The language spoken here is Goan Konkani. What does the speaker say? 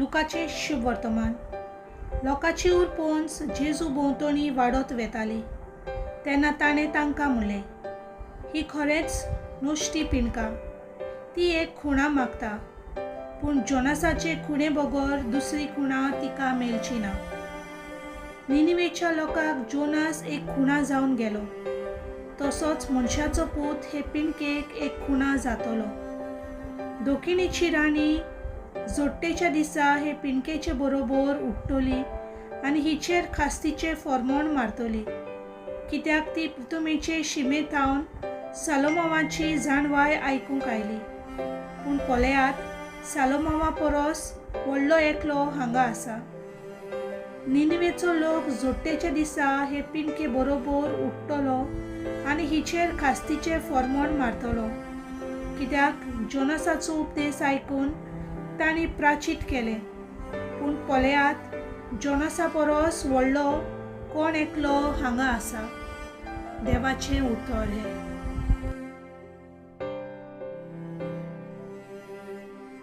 लुकाचें शुभ वर्तमान. लोकाची उरपोंच जेजू भोंवतणी वाडत वेताली तेन्ना ताणें तांकां म्हणलें, ही खरेंच नश्टी पिणकां. ती एक खुणा मागता, पूण जोनासाचे खुणे बगर दुसरी खुणा तिका मेळची ना. निनिवेच्या लोकांक जोनास एक खुणा जावन गेलो, तसोच मनशाचो पूत हे पिणकेक एक खुणा जातलो. दक्षिणेची राणी जोडटेच्या दिसा हे पिणकेचे बरोबर उठ्ठली आनी हिचेर खास्तीचें फॉर्मोण मारतली, कित्याक ती पृथुमेचे शिमे थावन सालोमावाची जाणवाय आयकूंक आयली. पूण पळयात, सालोमावा परस व्हडलो एकलो हांगा आसा. निनिवेचो लोक जोडटेच्या दिसा हे पिणके बरोबर उठ्ठलो आनी हिचेर खास्तीचें फॉर्मोण मारतलो, कित्याक जोनासाचो उपदेश आयकून तांणी प्राचीत केलें. पूण पळयात, जोनासा परस व्हडलो कोण एकलो हांगा आसा. देवाचें उतर हें.